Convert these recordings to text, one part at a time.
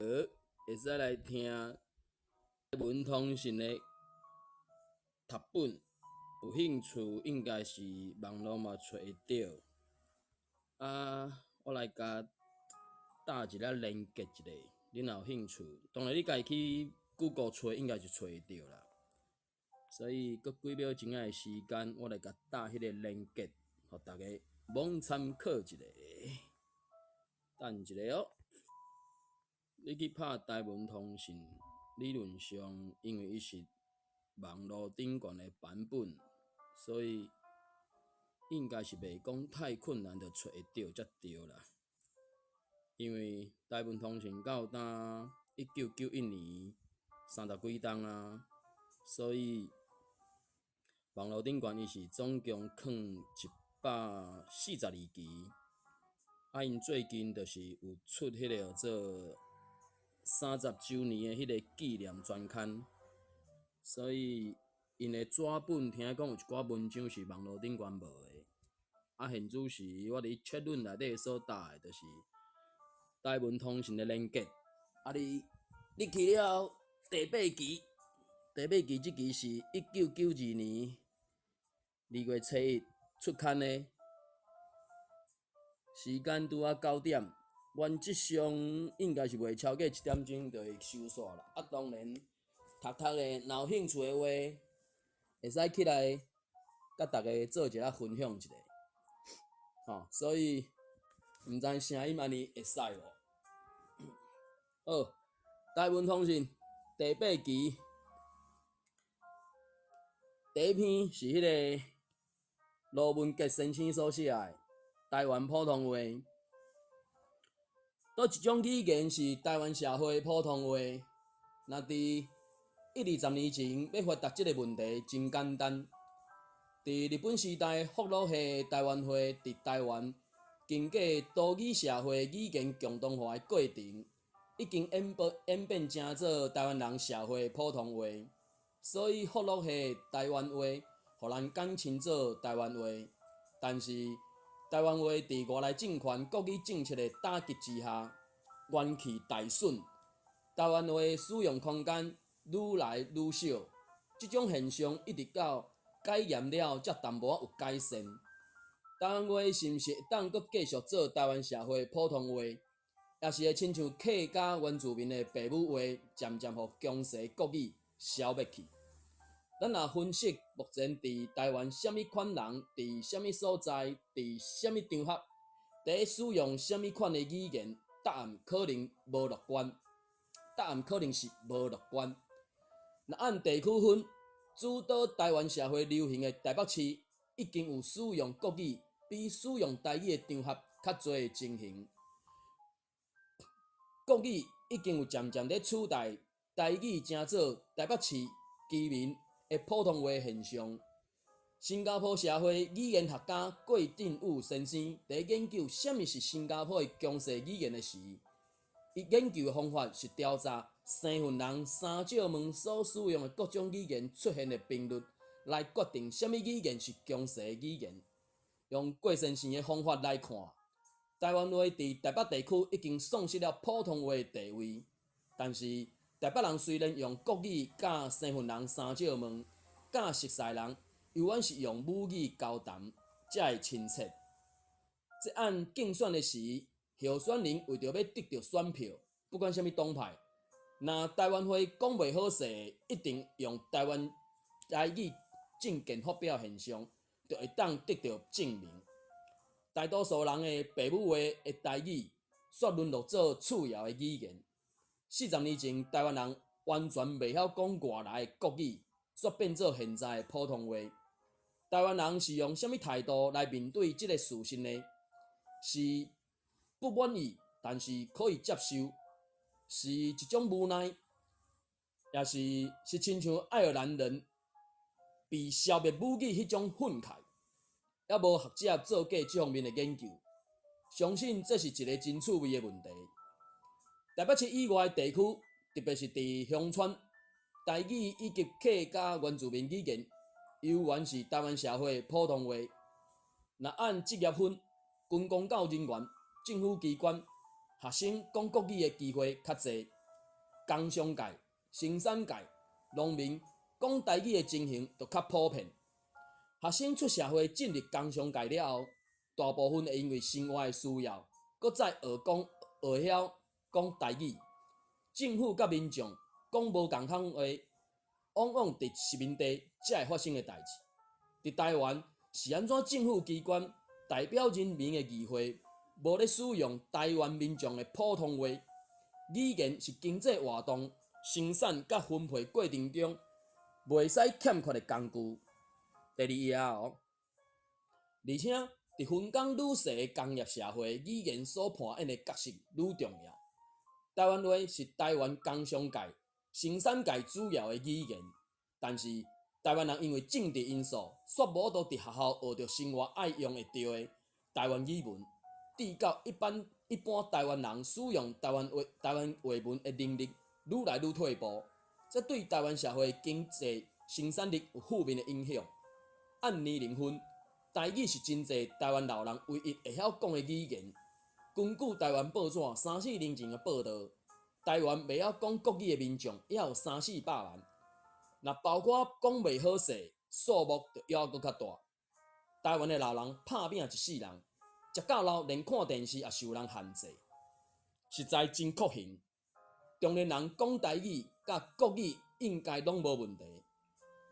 會使來聽台文通訊的讀本，有興趣應該是網路嘛揣會著。啊，我來共貼一下連結一下，恁若有興趣，當然你家己去 Google 揣應該是揣會著啦。所以閣幾秒鐘仔的時間，我來共貼彼个連結，予逐家罔參考一下。等一下哦，你去拍台文通訊，理論上因為伊是網路頂懸的版本，所以應該是袂講太困難就揣會著才對啦。因為台文通訊到今1991年三十幾冬啊，所以網路頂懸伊是總共囥142期。啊，𪜶最近就是有出彼个叫做30週年的彼个紀念專刊，所以𪜶的紙本聽講有一寡文章是網路頂懸無的。啊，現此時我佇 chat room 內底所貼的，就是台文通訊的連結。啊你，你去了後，第八期，第八期這期是1992年2月初1出刊的。時間拄仔9點，原則上應該是袂超過1點鐘就會收煞啦。啊，當然，讀讀的若有興趣的話，會使起來佮逐家做一下分享一下。吼，所以毋知聲音按呢會使無？好，台文通訊第八期，第一篇是彼个羅文傑先生所寫的。台灣普通話，佗一種語言是台灣社會普通話。若佇一二十年前，欲回答這个問題真簡單。佇日本時代，福佬系台灣話佇台灣經過多語社會語言共同化的過程，已經演變成做台灣人社會普通話。所以福佬系台灣話，予人簡稱做台灣話。但是，台灣話佇外來政權國語政策的打擊之下，元氣大損。台灣話使用空間愈來愈少，這種現象一直到解嚴了，才淡薄仔有改善。台灣話是毋是會當閣繼續做台灣社會普通話，抑是會親像客家原住民的爸母話，漸漸予強勢國語消滅去？咱若分析目前佇台灣啥物款人，佇啥物所在，佇啥物場合，佇咧使用啥物款的語言，答案可能無樂觀。答案可能是無樂觀。若按地區分，主導台灣社會流行的台北市，已經有使用國語比使用台語的場合較濟的情形。國語已經有漸漸咧取代台語，成做台北市居民的普通話現象。新加坡社會語言學家郭振宇先生佇研究啥物是新加坡的強勢語言的時，伊研究的方法是調查生份人三借問所使用的各種語言出現的頻率，來決定啥物語言是強勢語言。用郭先生的方法來看，台灣話佇台北地區已經喪失了普通話的地位，但是台北人雖然用國語佮生份人三借問，佮熟似人猶原是用母語交談，才會親切。這按競選的時，候選人為著欲得著選票，不管啥物黨派，若台灣話講袂好勢，一定用台灣台語政見發表現象，就會當得著證明。大多數人的爸母話的台語，煞淪落做次要的語言。40年前，台灣人完全袂曉講外來的國語，煞變做現在的普通話。台灣人是用啥物態度來面對這个事實呢？是不滿意，但是可以接受，是一種無奈，抑是親像愛爾蘭人被消滅母語彼種憤慨？猶無學者做過這方面的研究，相信這是一个真趣味的問題。台北市以外的地區，特別是佇鄉村，台語以及客家原住民語言，猶原是台灣社會普通話。若按職業分，軍公教人員、政府機關、學生講國語的機會較濟。工商界、生產界、農民講台語的情形就較普遍。學生出社會進入工商界了後，大部分會因為生活的需要，閣再學講學曉講台語。政府佮民眾講無仝款話，往往佇殖民地才會發生的代誌。佇台灣是按怎政府機關代表人民的議會，無咧使用台灣民眾的普通話？語言是經濟活動生產佮分配過程中袂使欠缺的工具。第二頁哦，而且佇分工愈細的工業社會，語言所扮演的角色愈重要。台灣話是台灣工商界、生產界主要的語言，但是台灣人因為政治因素，煞無法度佇學校學著生活愛用會著的台灣語文，致到一般一般台灣人使用台灣話台灣話文的能力愈來愈退步，這對台灣社會經濟生產力有負面的影響。按年齡分，台語是真濟台灣老人唯一會曉講的語言。根據台灣報紙三四年前的報導，台灣袂曉講國語的民眾也有三四百萬。若包括講袂好勢，數目就猶閣較大。台灣的老人拍拚一世人，食到老連看電視也受人限制，實在真酷刑。中年人講台語佮國語應該攏無問題，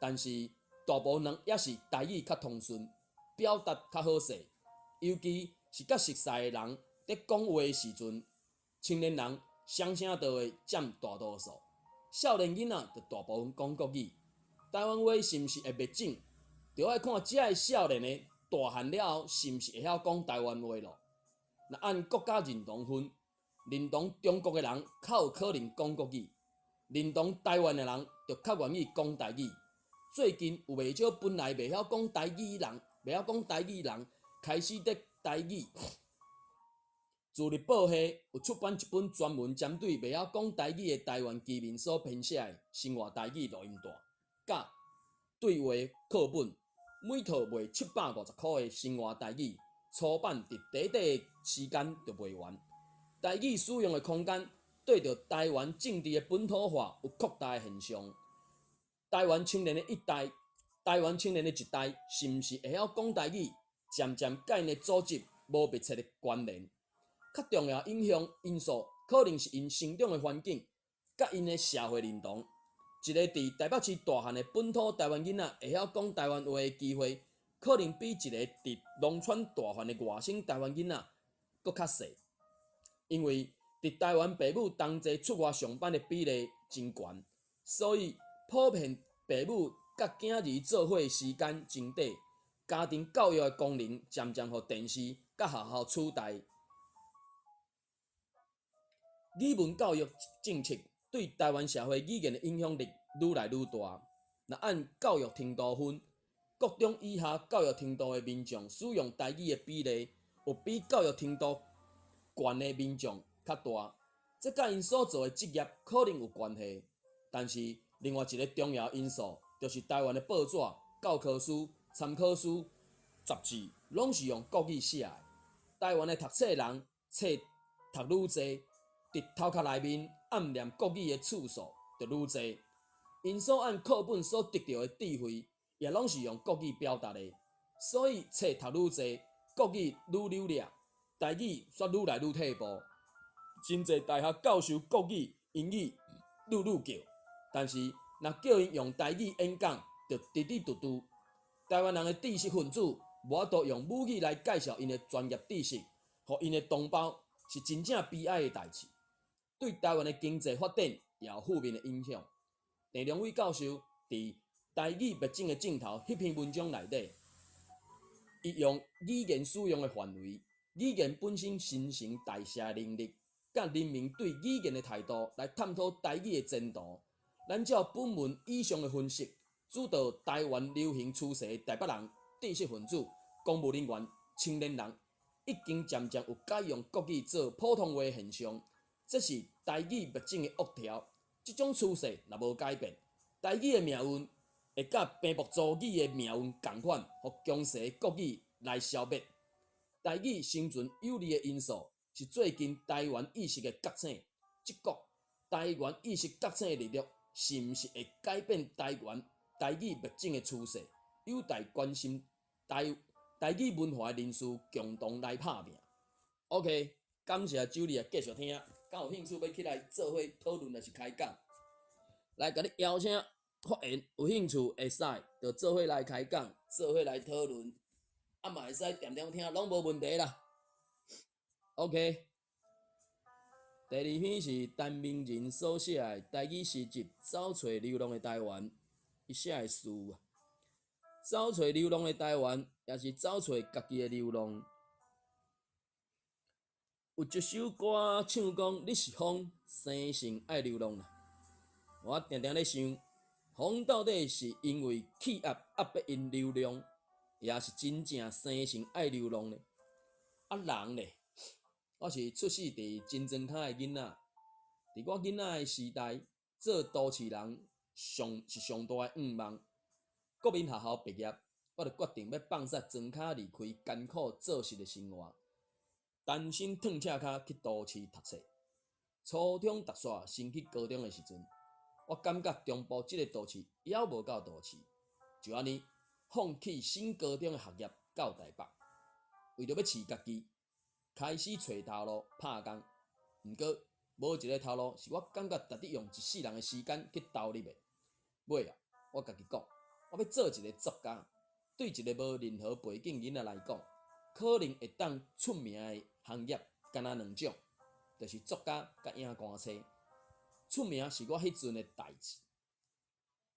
但是大部分人也是台語較通順，表達較好勢，尤其是佮熟似的人佇講話的時陣，青年人雙聲道的佔大多數，少年囡仔就大部分講國語。台灣話是毋是會滅種，就愛看這个少年的大漢了後是毋是會曉講台灣話囉。若按國家認同分，認同中國的人較有可能講國語，認同台灣的人就較願意講台語。最近有袂少本來袂曉講台語人，袂曉講台語人開始佇台語。自立報系有出版一本專門針對袂曉講台語的台灣居民所編寫的生活台語錄音帶，佮對話課本，每套賣750箍的生活台語初版，佇短短的時間就賣完。台語使用的空間對著台灣政治的本土化有擴大的現象。台灣青年的一代，台灣青年的一代，是毋是會曉講台語，漸漸佮𪜶的祖籍無密切的關聯。較重要影響因素，可能是𪜶成長的環境，佮𪜶的社會認同。一个佇台北市大漢的本土台灣囡仔，會曉講台灣話的機會，可能比一个佇農村大漢的外省台灣囡仔閣較細。因為佇台灣爸母同齊出外上班的比例真懸，所以普遍爸母佮囝兒做伙時間真短，家庭教育的功能漸漸予電視佮學校取代。語文教育政策對台灣社會語言的影響力愈來愈大。若按教育程度分，國中以下教育程度的民眾使用台語的比例，有比教育程度懸的民眾較大。這佮𪜶所做的職業可能有關係，但是另外一个重要因素，就是台灣的報紙、教科書、參考書、雜誌，攏是用國語寫的。台灣的讀冊人冊讀愈濟，佇頭殼內面暗念國語的次數就愈濟。𪜶所按課本所得著的智慧，也攏是用國語表達的。所以冊讀愈濟，國語愈流利，台語煞愈來愈退步。真濟大學教授國語、英語愈愈叫，但是若叫𪜶用台語演講，就支支嘟嘟。台灣人的知識分子無法度用母語來介紹𪜶的專業知識，予𪜶的同胞，是真正悲哀的代誌。對台灣的經濟發展也有負面的影響。鄭良偉教授佇《台語滅種的盡頭》彼篇文章內底，伊用語言使用的範圍、語言本身新陳代謝能力，佮人民對語言的態度來探討台語的前途。咱照本文以上的分析，主導台灣流行趨勢的台北人、知識分子、公務人員、青年人，已經漸漸有改用國語做普通話的現象。這是台語滅種的惡兆。這種趨勢若無改變，台語的命運會佮平埔族語的命運仝款，予強勢國語來消滅。台語生存有利的因素是最近台灣意識的覺醒。這股台灣意識覺醒的力量，是毋是會改變台灣台語滅種的趨勢？有待關心台台語文化的人士共同來拍拚。OK，感謝酒你啊，繼續聽，敢有興趣欲起來做伙討論，抑是開講？來，共你邀請發言，有興趣會使，就做伙來開講，做伙來討論，啊嘛會使恬恬聽，攏無問題啦。OK，第二篇是陳明仁所寫的台語詩集《走揣流浪的台灣》，伊寫的詩啊，走揣流浪的台灣，也是走揣家己的流浪。有一首歌唱講，你是風，生性愛流浪啦。我定定咧想，風到底是因為氣壓壓迫𪜶流浪，抑是真正生性愛流浪呢？啊，人咧，我是出世佇金磚跤的囡仔，佇我囡仔的時代，做都市人上是上大的願望。國民學校畢業，我就決定欲放捨莊跤離開艱苦做事的生活，單身褪赤跤去都市讀冊。初中讀煞升去高中的時陣，我感覺中部這個都市猶無夠都市，就按呢放棄新高中的學業到台北，為著欲飼家己，開始揣頭路拍工。毋過無一个頭路是我感覺值得用一世人的時間去投入的。尾仔，我共家己講，我欲做一个作家。對一个無任何背景囡仔來講，可能會當出名的行業，干焦兩種，就是作家佮影歌星。出名是我彼陣的代誌，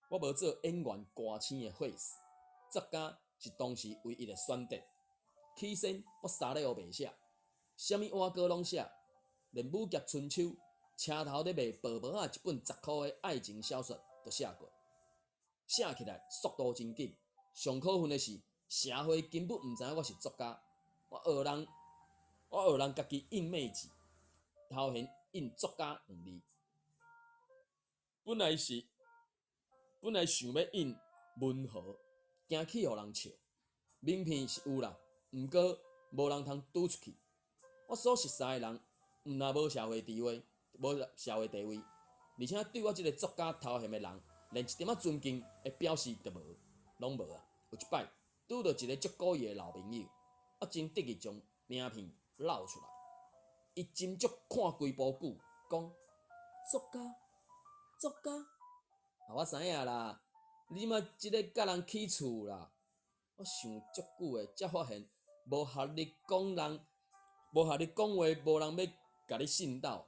我無做演員、歌星的貨色，作家是當時唯一的選擇。起先我啥咧都袂寫，啥物碗糕攏寫，連《武俠春秋》車頭咧賣薄薄仔一本10箍的愛情小說都寫過，寫起來速度真緊。上可恨的是，社會根本毋知影我是作家，我學人，我學人家己印妹紙，頭前印作家兩字。本來是本來想欲印文豪，驚去予人笑。名片是有啦，毋過無人通拄出去。我所熟似的人，毋但無社會地位，無社會地位，而且對我這个作家頭銜的人，連一點仔尊敬的表示都無，攏無啊！有一擺拄著一个足古意的老朋友，我真得意將名片露出來，伊斟酌看規晡久，講作家。作家，啊，我知影啦，你這擺這咧佮人起厝啦。我想足久的，才發現無合你講人，無合你講話，無人欲共你信鬥。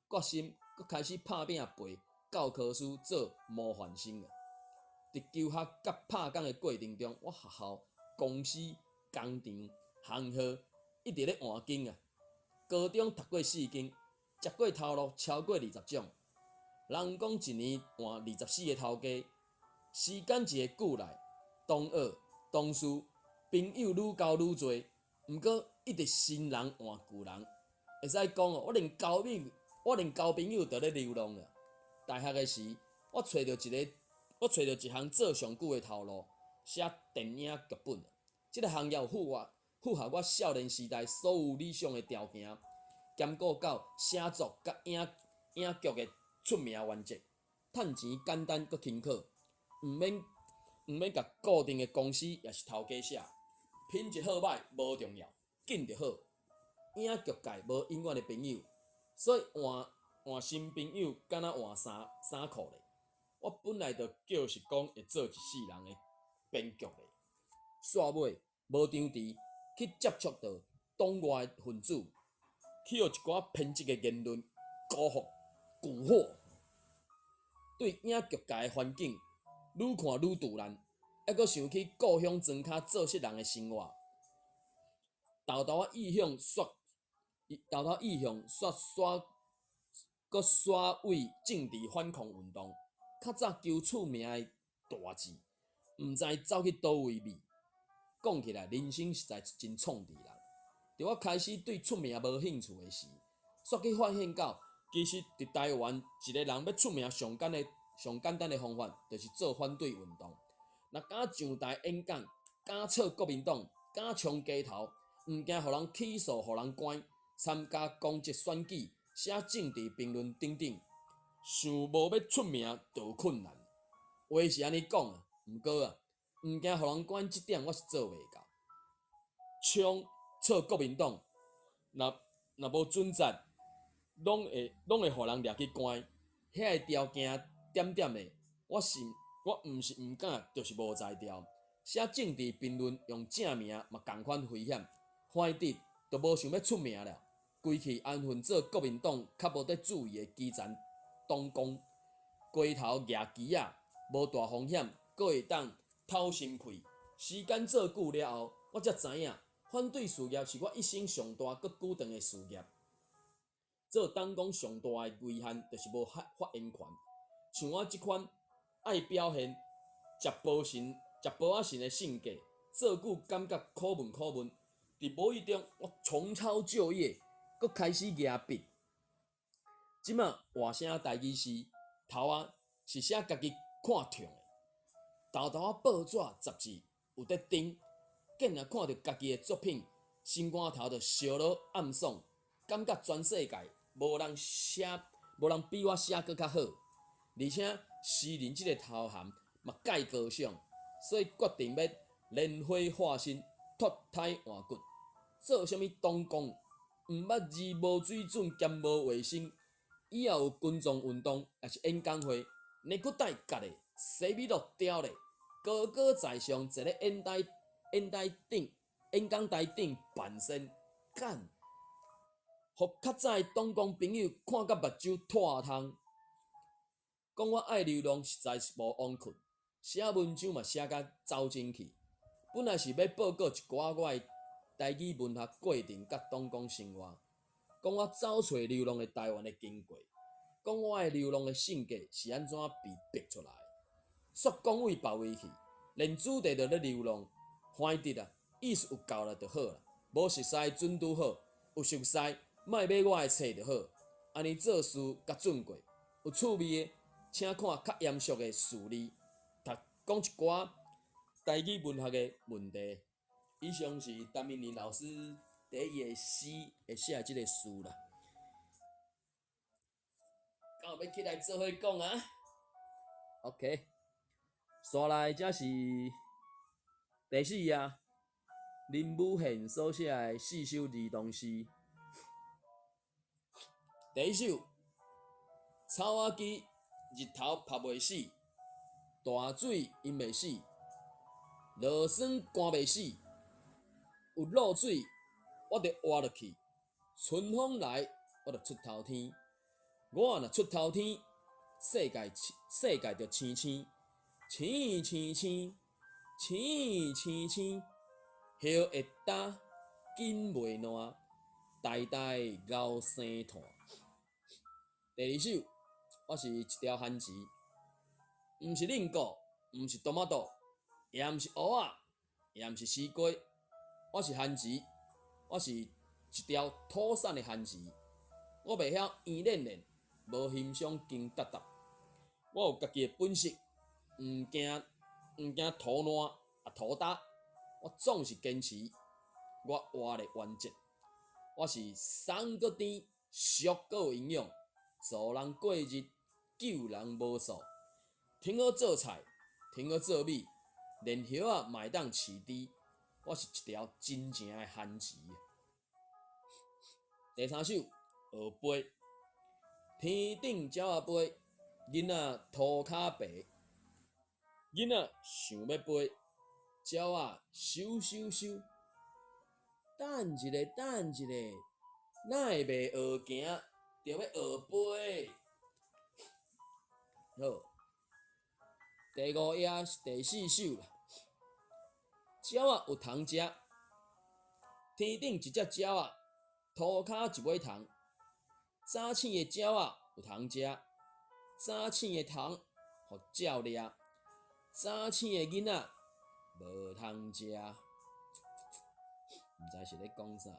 決心閣開始拍拚背教科書做模範生了。佇求學佮拍工的過程中，我學校、公司、工廠、行號一直咧換間啊。高中讀過四間，食過頭路超過20種。人講一年換24個頭家，時間一个久來，同學、同事、朋友愈交愈濟，毋過一直新人換舊人，會使講哦，我連交朋友都咧流浪啊。大學的時，我揣著一項做上久的頭路，寫電影劇本。這个行業符合我少年時代所有理想的條件，兼顧到寫作佮影影劇的出名原則，趁錢簡單閣輕巧，毋免共固定的公司抑是頭家寫，品質好䆀無重要，緊就好。影劇界無永遠的朋友，所以換換新朋友敢若換衫衫褲咧。我本來就叫是講會做一世人的編劇咧，煞尾無張持去接觸著黨外分子，去予一寡偏執的言論蠱惑蠱惑。對影劇界的環境愈看愈戍爛，猶閣想起故鄉莊跤做穡人的生活，沓沓仔意向煞，沓沓意向煞煞閣煞為政治反抗運動。較早求出名的大志，毋知走去佗位覓。講起來，人生實在真創治人。佇我開始對出名無興趣的時，煞去發現到，其實佇台灣，一个人欲出名上簡的、上簡單的方法，就是做反對運動。若敢上台演講，敢臭國民黨，敢衝街頭，毋驚予人起訴、予人關，參加公職選舉、寫政治評論等等，想無欲出名就有困難。話是按呢講啊，毋過啊，毋驚予人關這點，我是做袂到。槍操國民黨，若若無準則，攏會予人掠去關。遐个條件點點的，我是我毋是毋敢，就是無才調。寫政治評論用正名嘛仝款危險，反正就無想欲出名了。規氣安分做國民黨較無得注意的基層黨工，街頭夯旗仔，無大風險，閣會當透心氣。時間做久了後，我才知影，反對事業是我一生上大閣久長的事業。做黨工上大的危害，就是無發言權。像我這款愛表現、食波神、食波仔神的性格，做久感覺苦悶苦悶。佇無意中，我重操舊業，閣開始舉筆。這馬活寫台語詩，頭仔是寫家己看痛的，沓沓仔報紙雜誌有佇登，見若看著家己的作品，心肝頭就燒落暗爽，感覺全世界無人寫，無人比我寫閣較好。而且詩人這个頭銜嘛蓋高尚，所以決定欲蓮花化身，脫胎換骨，做啥物黨工，毋捌字無水準兼無衛生，以後有群眾運動抑是演講會，領骨帶結咧，西米露叼咧，高高在上坐咧演講台頂扮仙，幹，予較早的黨工朋友看甲目睭脫窗。講我愛流浪實在是無枉困，寫文章嘛寫甲走精去。本來是欲報告一寡我的台語文學過程佮黨工生活，講我走揣流浪的台灣的經過，講我的流浪的性格是按怎被逼出來。煞講位別位去，連主題都咧流浪，反正啊，意思有夠了就好啦。無熟似準拄好，有熟似莫買我的冊就好。按呢做事較準過，有趣味的。請看較嚴肅的事例，讀講一寡台語文學的問題。以上是陳明仁老師佇伊的詩會寫的這个詩啦。敢有欲起來做伙講啊？OK，紲來這是第四頁，林武賢所寫的四首兒童詩。第一首，草仔枝。日頭曬袂死，大水淹袂死，落霜寒袂死，有露水我就活落去，春風來我就出頭天。我若出頭天，世界就青青青青青青青青，葉會焦，根袂爛，代代熬生炭。第二首。我是一條番薯，毋是輪果，毋是 tomato，也毋是芋仔，也毋是西瓜。我是番薯，我是一條土產的番薯。我袂曉圓練練，無欣賞金答答。我有家己的本色，毋驚土爛啊土焦。我總是堅持我活的原則。我是酸閣甜，俗閣有營養，助人過日，救人無數，挺好做菜，挺好做米，連葉仔嘛會當飼豬。我是一條真正的番薯。第三首，學飛，天頂鳥仔飛，囡仔塗跤爬，囡仔想欲飛，鳥仔咻咻咻，等一下，等一下，哪會袂學行，就欲學飛？好，第五頁是第四首啦。鳥仔有蟲食，天頂一隻鳥仔，塗跤一尾蟲。早醒的鳥仔有蟲食，早醒的蟲予鳥掠。早醒的囡仔無通食。毋知是咧講啥。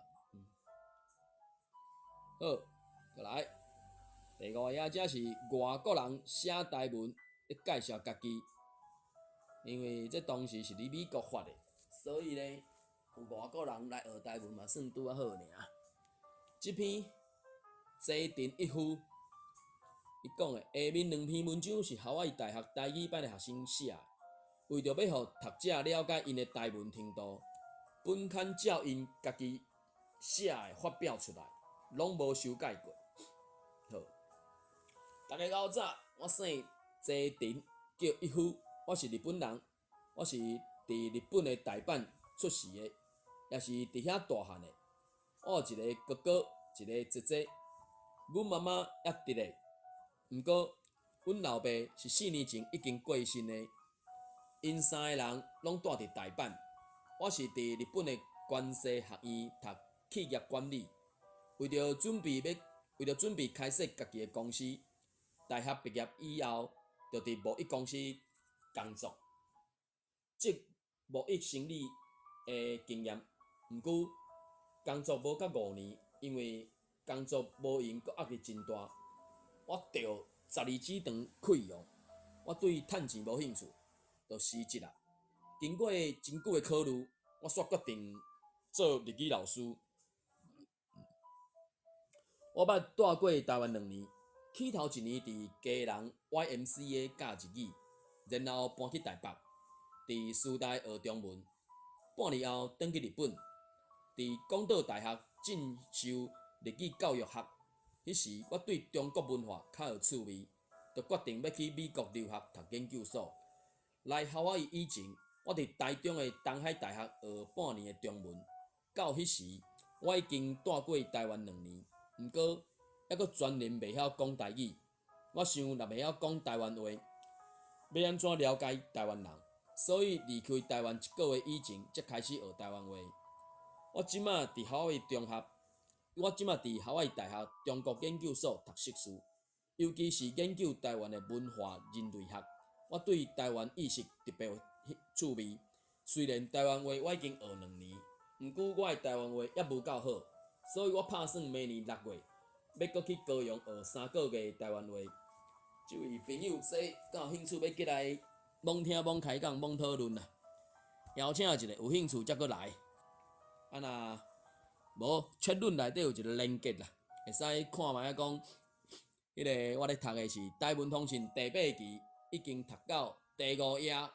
好，閣來。第五頁這是外國人寫台文咧介紹家己，因為這當時是佇美國發的，所以呢，有外國人來學台文嘛算拄仔好爾。這篇齊藤一夫伊講的下面兩篇文章是夏威夷大學台語班的學生寫的，為著欲予讀者了解𪜶的台文程度，本刊照𪜶家己寫的發表出來，攏無修改過。好，大家好早，我姓齊藤，叫一夫，我是日本人，我是佇日本的大阪出世的，也是佇遐大漢的。我有一个哥哥，一个姐姐。阮媽媽猶佇咧，毋過阮老爸是4年前已經過身的。𪜶三个人攏蹛佇大阪。我是佇日本的關西學院讀企業管理，為著準備開設家己的公司，大學畢業以後，就佇貿易公司工作，積貿易生意的經驗。毋過工作無到5年，因為工作無閒，閣壓力真大，我著十二指腸潰瘍，我對趁錢無興趣，就辭職啦。經過真久的考慮，我煞決定做日語老師。我捌蹛過台灣2年，起頭一年佇基隆 YMCA 教日語，然後搬去台北，佇師大學中文。半年後轉去日本，佇廣島大學進修日語教育學。彼時我對中國文化較有趣味，就決定欲去美國留學讀研究所。來夏威夷以前，我佇台中的東海大學學半年的中文。到彼時，我已經蹛過台灣兩年，毋過猶閣全然袂曉講台語。我想若袂曉講台灣話，欲按怎了解台灣人？所以離開台灣一个月以前，才開始學台灣話。我這馬佇夏威夷中學，我這馬佇夏威夷大學中國研究所讀碩士，尤其是研究台灣的文化人類學。我對台灣意識特別有趣味。雖然台灣話我已經學兩年，毋過我的台灣話猶無夠好，所以我拍算明年6月欲閣去高雄學3個月台灣話。這位朋友說，敢有興趣欲過來罔聽罔開講罔討論啊？邀請一下，有興趣才閣來。啊若無，切論內底有一个連結啦，會使看覓仔講，彼个我咧讀的是《台文通訊》第八期，已經讀到第五頁，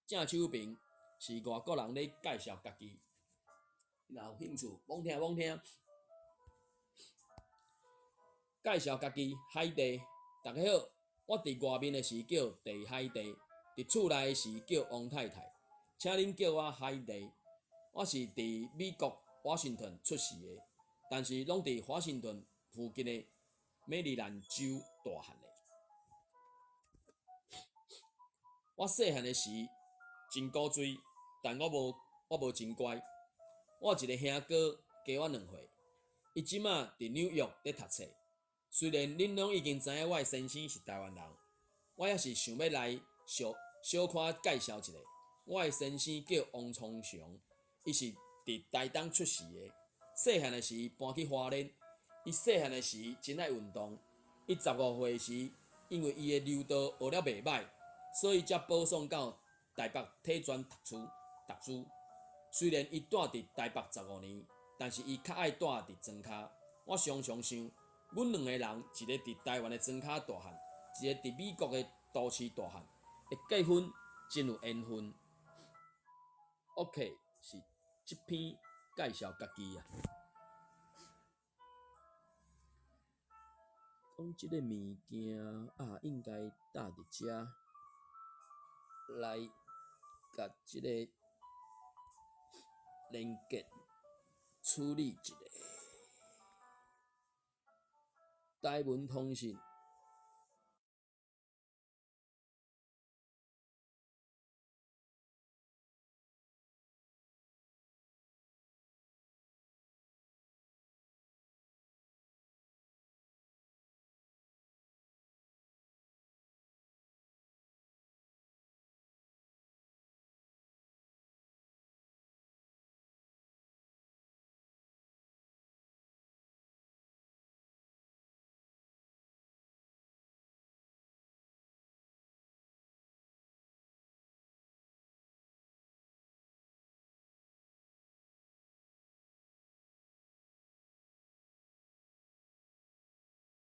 正手邊是外國人咧介紹家己。若有興趣，罔聽罔聽，介紹家己，海地，大家好，我佇外面的時叫鄭海地，佇厝內的時叫王太太，請恁叫我海地。我是佇美國華盛頓出世的，但是攏佇華盛頓附近的美利蘭州大漢的。我細漢的時真古錐，但我無我無真乖。我有一个兄哥加我2歲，伊這馬佇紐約咧讀冊。雖然恁攏已經知影我的先生是台灣人，我猶是想欲來小小可介紹一下。我的先生叫王聰雄，伊是佇台東出世的，細漢的時搬去花蓮。伊細漢的時真愛運動。伊15歲時，因為伊的柔道學了袂䆀，所以才保送到台北體專讀書讀書。雖然伊蹛佇台北15年，但是伊較愛蹛佇莊跤。我常常想，阮兩個人，一个佇台灣的莊跤大漢，一个佇美國的都市大漢，會結婚真有緣分。OK，是這篇介紹家己啊。講這个物件啊，應該搭佇遮來共這个連結處理一下。台文通訊。